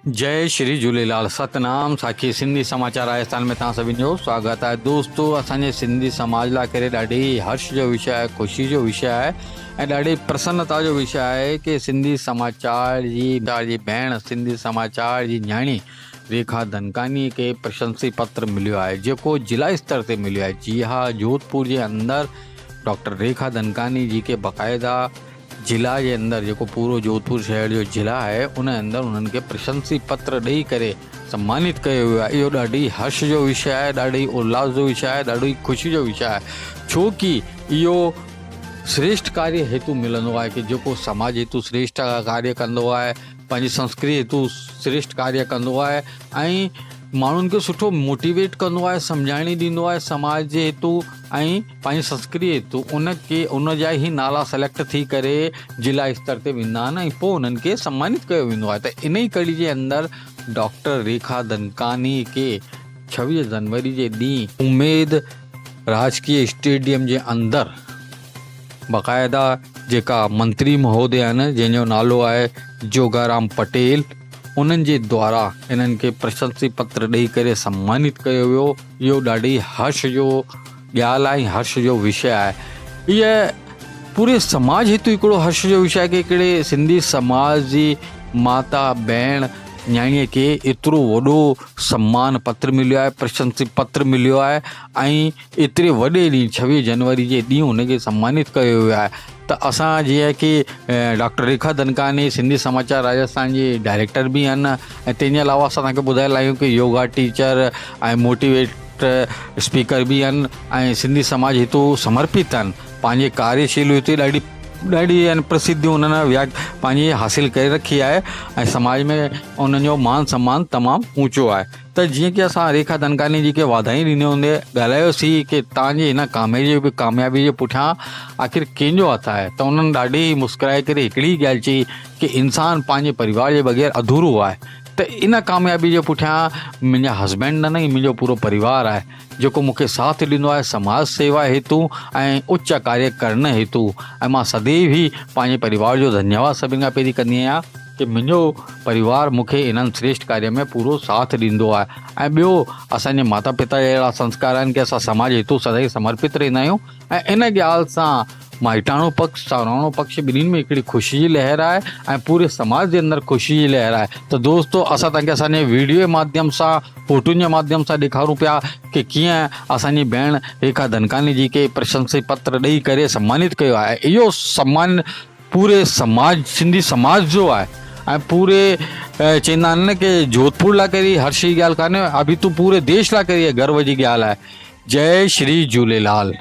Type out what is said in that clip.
جئي شري جهوليلال ستنام ساکي سنڌي سماچار راجستان ۾ توهان سڀني جو سواگت آهي دوستو اسان جي سنڌي سماج لاء ڪري ڏاڍي هرش جو وشي آهي خوشي جو وشي آهي ۽ ڏاڍي پرسنتا جو وشي آهي ڪي سنڌي سماچار جي جي ڀيڻ سنڌي سماچار جي نياڻي ريکا ڌنڪاني کي پرشنسي پتر مليو آهي جيڪو ضلع استر تي مليو آهي جي ها جوڌپور جي اندر ڊاڪٽر ريکا ڌنڪاني جي کي باقاعده ضلع جي اندر جيڪو پورو جوڌپور شهر جو ضلع آهي ان اندر انهن کي پرشنسي پتر ڏئي ڪري سمانت ڪيو ويو آهي اهو ڏاڍي هرش جو وشي آهي ڏاڍي الاس جو وشي آهي ڏاڍي خوشي جو وشي آهي ڇو ڪي اهو شريشٺ ڪاريه هيتو ملندو آهي ڪي جيڪو سماج هيتو شريشٺ ڪاريه ڪندو آهي پنهنجي سنسڪرتي هيتو شريشٺ ڪاريه ڪندو آهي ۽ ماڻهن کي سٺو موٽيويٽ ڪندو آهي سمجهاڻي ڏيندو آهي سماج جي هيتو ۽ پنهنجي سنسڪرتي هيتو ان کي ان جا ئي نالا سليڪٽ ٿي ڪري ضلع استر تي ويندا آهن ۽ پوء انهن کي سمانت ڪيو ويندو آهي ته ان ئي ڪڙي جي اندر ڊاڪٽر ريکا دنڪاني کي ڇويهه جنوري جي ڏينهن اميد راجڪي اسٽيڊيم جي اندر باقاعده جيڪا منتري مهودي آهن جنهن جو نالو آهي جوگارام پٽيل انهن جي دوارا انهن کي پرشنسي پتر ڏئي ڪري سمانت ڪيو ويو اهو ڏاڍي هرش جو ڳالهه آهي ۽ هرش جو وشي آهي هيء پوري سماج هتي هڪڙو هرش جو وشي آهي ڪي هڪڙي سنڌي سماج جي ماتا ڀيڻ نياڻيء کي ايترو وڏو سمان پتر مليو آهي پرشنسي پتر مليو آهي ۽ ايتري وڏي ڏينهن ڇويهه جنوري جي ڏينهن هن کي سمانت ڪيو ويو آهي ته اسان جيئن ڪي ڊاڪٽر ريکا دنڪاني سنڌي سماچار راجسٿان جي ڊائريڪٽر به آهن ۽ تنهن جي علاوه اسان توهان کي ٻڌائي لايون ڪي يوگا ٽيچر ۽ موٽيويٽ اسپيڪر به آهن ۽ سنڌي سماج هتو سمرپت آهن پنهنجي ڪاريشيلي هتي ڏاڍي ڏاڍي يعني پرسڌي انهن ويا پنهنجي حاصل ڪري رکي آهي ۽ سماج ۾ انهن جو مان سمان تمام اوچو آهي ته جيئن ڪي اسان ريکا دنڪاني جي کي واڌائي ڏني هوندي ڳالهايو سي ڪي تان جي هن ڪاميابي ڪاميابي جي پٺيان آخر ڪنهن جو هٿ آهي ته انهن ڏاڍي ئي مسڪرائي ڪري هڪڙي ئي ڳالهه چئي ڪي انسان پنهنجي پريوار جي بغير اڌورو آهي ته ان ڪاميابي جي پٺيان منهنجا هسبينڊ نه نه منهنجو پورو پريوار آهي جيڪو مون کي ساٿ ڏيندو آهي سماج سيوا هيتو ۽ اچ ڪاريه ڪرڻ هيتو ۽ مان سديو ئي پنهنجي پريوار جو ڌنيواد سڀني کان پهرين ڪندي آهيان ڪي منهنجو پريوار مون کي انهن شريشٺ ڪاريه ۾ پورو ساٿ ڏيندو آهي ۽ ٻيو اسان جي ماتا پتا جا اهڙا سنسڪار آهن ڪي اسان سماج هيتو سدائين سمرپت رهندا آهيون ۽ ان ڳالهه سان مائٽاڻو پڪش ساهراڻو پڪش ٻنهين ۾ هڪڙي خوشي جي لهر آهي ۽ پوري سماج جي اندر خوشي جي لهر آهي ته دوستو اسان توهان کي اسان جي ويڊيو جي ماڌيم سان فوٽن جي ماڌيم سان ڏيکارون پيا ڪي ڪيئن اسان جي ڀيڻ ريکا ڌنڪاني جي کي پرشنسي پتر ڏئي ڪري سمانت ڪيو آهي اهو سمان پوري سماج سنڌي سماج جو آهي ۽ پوري چوندا آهن نه ڪي جوڌپور لاء ڪري هرش جي ڳالهه ڪانهي اڀي تو پوري ديش لاء ڪري گرو جي ڳالهه آهي جئي شري جهوليلال.